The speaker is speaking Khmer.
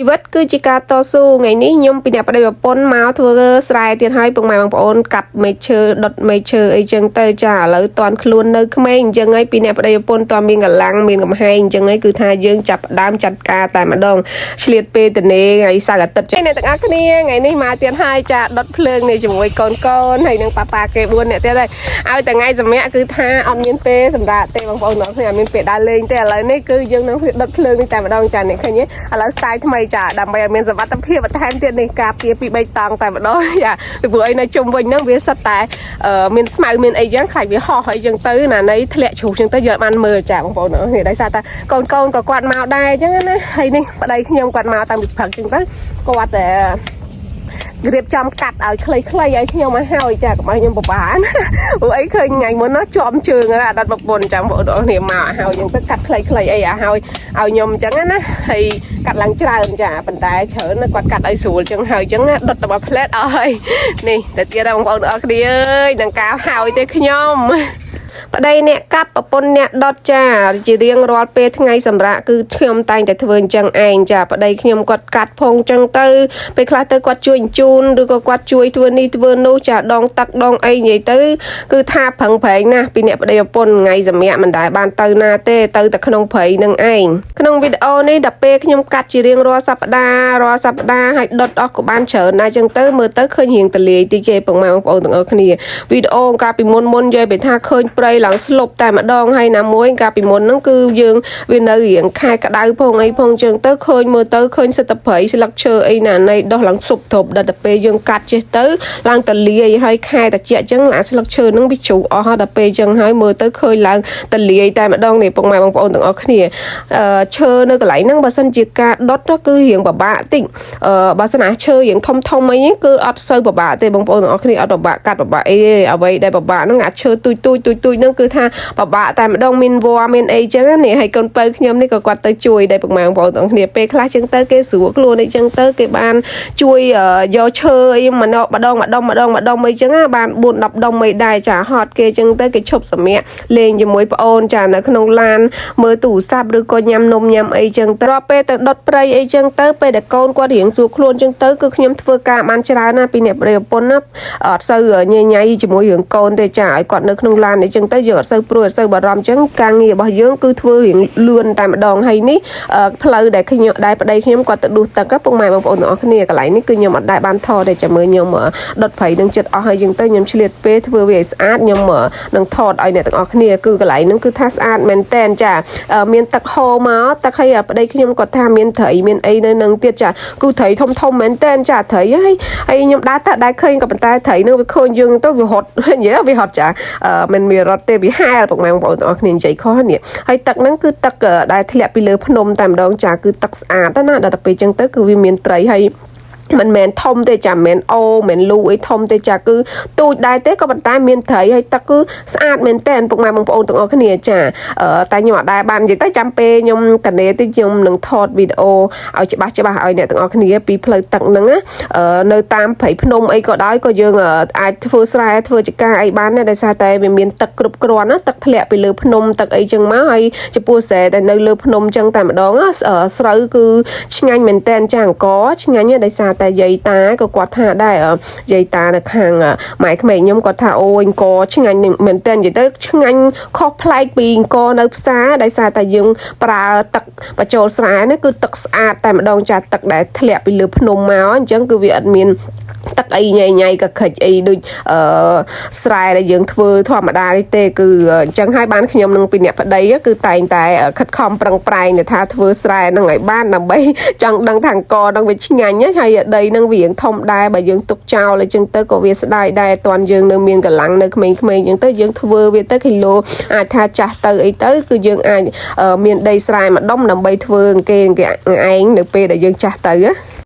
ជីវិតគឺជាការតស៊ូថ្ងៃនេះខ្ញុំពីអ្នកប្តីប្រពន្ធមកធ្វើស្រែទៀតហើយពុកម៉ែបងប្អូនកាប់មែកឈើដុតមែកឈើអីចឹងទៅចាឥឡូវតន់ខ្លួននៅក្មេងអញ្ចឹងហើយពីអ្នកប្តីប្រពន្ធតមានកម្លាំងមានកំហែងអញ្ចឹងហើយគឺថាយើងចាប់ផ្ដើមចាត់ការតែម្ដងឆ្លៀតពេលតនេថ្ងៃសៅរ៍អាទិត្យអ្នកទាំងអស់គ្នាថ្ងៃនេះមកទៀតហើយចាដុតភ្លើងនេះជាមួយកូនកូនហើយនឹងប៉ាប៉ាគេ4អ្នកទៀតហើយឲ្យតែថ្ងៃសម្រាប់គឺថាអត់មានពេលសម្រាប់ទេបងប្អូនទាំងអស់គ្នាអត់មានពេលដើរលេងទេឥឡូវនេះគឺយើងនឹងដុតភ្លើងនេះតែម្ដងចាអ្នកឃើញទេឥឡូវ style ថ្មីចាដើម្បីឲ្យមានសុវត្ថិភាពបន្ថែមទៀតនេះការពារពី3តង់តែម្ដងចាពីព្រោះអីនៅជុំវិញហ្នឹងវាសិតតែមានស្មៅមានអីចឹងខ្លាចវាហោះអីចឹងទៅណានៃធ្លាក់ជ្រុះចឹងទៅយើងអត់បានមើលចាបងប្អូនទាំងអស់គ្នាដោយសារតែកូនកូនក៏គាត់មកដែរចឹងណាហើយនេះប្តីខ្ញុំគាត់មកតាំងពីព្រឹកចឹងទៅគាត់តែ រៀបចំកាត់ឲ្យខ្លីៗឲ្យខ្ញុំឲ្យហើយចាកុំឲ្យខ្ញុំពិបាកណាព្រោះអីឃើញថ្ងៃមុនណាជាប់ជើងអាដិតប្រពន្ធចាំបងប្អូនគ្នាមកឲ្យហើយយើងទៅកាត់ខ្លីៗអីឲ្យហើយឲ្យខ្ញុំអញ្ចឹងណាហើយកាត់ឡើងច្រើនចាប៉ុន្តែច្រើនណាគាត់កាត់ឲ្យស្រួលអញ្ចឹងហើយអញ្ចឹងណាដុតតែមួយផ្លែតអស់ហើយនេះតែទៀតបងប្អូនអរគ្នាអើយនឹងកាលហើយទេខ្ញុំ ប្តីអ្នកកាប់ប្រពន្ធអ្នកដុតចាជារៀងរាល់ពេលថ្ងៃសម្រាប់គឺខ្ញុំតែងតែធ្វើអញ្ចឹងឯងចាប្តីខ្ញុំគាត់កាត់ផងអញ្ចឹងទៅពេលខ្លះទៅគាត់ជួយអញ្ជូនឬក៏គាត់ជួយធ្វើនេះធ្វើនោះចាដងទឹកដងអីនិយាយទៅគឺថាប្រឹងប្រែងណាស់ពីអ្នកប្តីប្រពន្ធថ្ងៃសម្រាប់មិនដែលបានទៅណាទេទៅតែក្នុងព្រៃនឹងឯងក្នុងវីដេអូនេះដល់ពេលខ្ញុំកាត់ជារៀងរាល់សប្តាហ៍រាល់សប្តាហ៍ហើយដុតអស់ក៏បានច្រើនដែរអញ្ចឹងទៅមើលទៅឃើញរៀងតលាយតិចទេពុកម៉ែបងប្អូនទាំងអស់គ្នាវីដេអូកាលពីមុនមុននិយាយពីថាឃើញព្រៃឡើងស្លុបតែម្ដងហើយណាមួយកាលពីមុនហ្នឹងគឺយើងវានៅរៀងខែក្តៅផងអីផងអញ្ចឹងទៅឃើញមើលទៅឃើញសិតតែព្រៃស្លឹកឈើអីណានៃដោះឡើងស៊ុបទ្របដល់ទៅពេលយើងកាត់ចេះទៅឡើងតលាយហើយខែតិចអញ្ចឹងអាស្លឹកឈើហ្នឹងវាជ្រុះអស់ហើយដល់ពេលអញ្ចឹងហើយមើលទៅឃើញឡើងតលាយតែម្ដងនេះពុកម៉ែបងប្អូនទាំងអស់គ្នាអឺឈើនៅកន្លែងហ្នឹងបើសិនជាការដុតគឺរៀងពិបាកតិចអឺបើសិនអាឈើរៀងធំធំអីហ្នឹងគឺអត់សូវពិបាកទេបងប្អូនទាំងអស់គ្នាអត់ពិបាកកាត់ពិបាកអីទេអ្វីដែលពិបាកហ្នឹងអាឈើទូចទូចទូចទូចហ្នឹងគឺថាពិបាកតែម្ដងមានវល្លិមានអីចឹងនេះហើយកូនពៅខ្ញុំនេះក៏គាត់ទៅជួយដែរពុកម៉ែបងប្អូនទាំងអស់គ្នាពេលខ្លះចឹងទៅគេស្រួលខ្លួនអីចឹងទៅគេបានជួយយកឈើអីម្ដងម្ដងម្ដងម្ដងម្ដងអីចឹងណាបាន4 10ដុំអីដែរចាហត់គេចឹងទៅគេឈប់សម្រាកលេងជាមួយប្អូនចានៅក្នុងឡានមើលទូរស័ព្ទឬក៏ញ៉ាំនំញ៉ាំអីចឹងទៅរាល់ពេលទៅដុតព្រៃអីចឹងទៅពេលដែលកូនគាត់រៀងសួរខ្លួនចឹងទៅគឺខ្ញុំធ្វើការបានច្រើនណាពីអ្នកប្តីប្រពន្ធណាអត់សូវញ៉ៃញ៉ៃជាមួយរឿងកូនទេចាឲ្យគាត់នៅក្នុងឡានអីចឹងទៅយើងអត់សូវព្រួយអត់សូវបារម្ភចឹងការងាររបស់យើងគឺធ្វើរៀងលឿនតែម្ដងហើយនេះផ្លូវដែលខ្ញុំដែលប្តីខ្ញុំគាត់ទៅដួសទឹកពុកម៉ែបងប្អូនទាំងអស់គ្នាកន្លែងនេះគឺខ្ញុំអត់ដែលបានថតទេចាំមើលខ្ញុំដុតព្រៃនឹងចិត្តអស់ហើយចឹងទៅខ្ញុំឆ្លៀតពេលធ្វើវាឲ្យស្អាតខ្ញុំនឹងថតឲ្យអ្នកទាំងអស់គ្នាគឺកន្លែងហ្នឹងគឺថាស្អាតមែនតែនចាមានទឹកហូរមកទឹកហើយប្តីខ្ញុំគាត់ថាមានត្រីមានអីនៅនឹងទៀតចាគឺត្រីធំធំមែនតែនចាត្រីហើយហើយខ្ញុំដើរតែដែរឃើញក៏ប៉ុន្តែត្រីនឹងវាឃើញយើងទៅវារត់និយាយវារត់ចាមិនមានរត់ទេវាហែលពុកម៉ែបងប្អូនទាំងអស់គ្នានិយាយខុសនេះហើយទឹកហ្នឹងគឺទឹកដែលធ្លាក់ពីលើភ្នំតែម្ដងចាគឺទឹកស្អាតណាដល់ទៅពេលចឹងទៅគឺវាមានត្រីហើយមិនមែនធំទេចាមិនមែនអូមិនលូអីធំទេចាគឺទូចដែរទេក៏ប៉ុន្តែមានត្រីហើយទឹកគឺស្អាតមែនតើពុកម៉ែបងប្អូនទាំងអស់គ្នាចាតែខ្ញុំអត់ដែរបាននិយាយទៅចាំពេលខ្ញុំតនេតិចខ្ញុំនឹងថតវីដេអូឲ្យច្បាស់ច្បាស់ឲ្យអ្នកទាំងអស់គ្នាពីផ្លូវទឹកហ្នឹងណានៅតាមព្រៃភ្នំអីក៏ដោយក៏យើងអាចធ្វើស្រែធ្វើចការអីបានដែរដោយសារតែវាមានទឹកគ្រប់គ្រាន់ណាទឹកធ្លាក់ពីលើភ្នំទឹកអីចឹងមកហើយចំពោះស្រែដែលនៅលើភ្នំចឹងតែម្ដងស្រូវគឺឆ្ងាញ់មែនតើចាអង្គឆ្ងាញ់ដោយសារតែយាយតាក៏គាត់ថាដែរយាយតានៅខាងម៉ែក្មេកខ្ញុំគាត់ថាអូអង្គឆ្ងាញ់មែនតើនិយាយទៅឆ្ងាញ់ខុសប្លែកពីអង្គនៅផ្សារដោយសារតែយើងប្រើទឹកបញ្ចូលស្រែនេះគឺទឹកស្អាតតែម្ដងចាទឹកដែលធ្លាក់ពីលើភ្នំមកអញ្ចឹងគឺវាអត់មានទឹកអីញ៉ៃញ៉ៃកខិចអីដូចអឺស្រែដែលយើងធ្វើធម្មតានេះទេគឺអញ្ចឹងហើយបានខ្ញុំនឹងពីអ្នកប្តីគឺតែងតែខិតខំប្រឹងប្រែងថាធ្វើស្រែនឹងឲ្យបានដើម្បីចង់ដឹងថាអង្គនឹងវាឆ្ងាញ់ហើយដីនឹងវារៀងធំដែរបើយើងទុកចោលអញ្ចឹងទៅក៏វាស្ដាយដែរតាន់យើងនៅមានកម្លាំងនៅក្មេងៗអញ្ចឹងទៅយើងធ្វើវាទៅគីឡូអាចថាចាស់ទៅអីទៅគឺយើងអាចមានដីស្រែមួយដុំដើម្បីធ្វើគេគេឯងនៅពេលដែលយើងចាស់ទៅណា។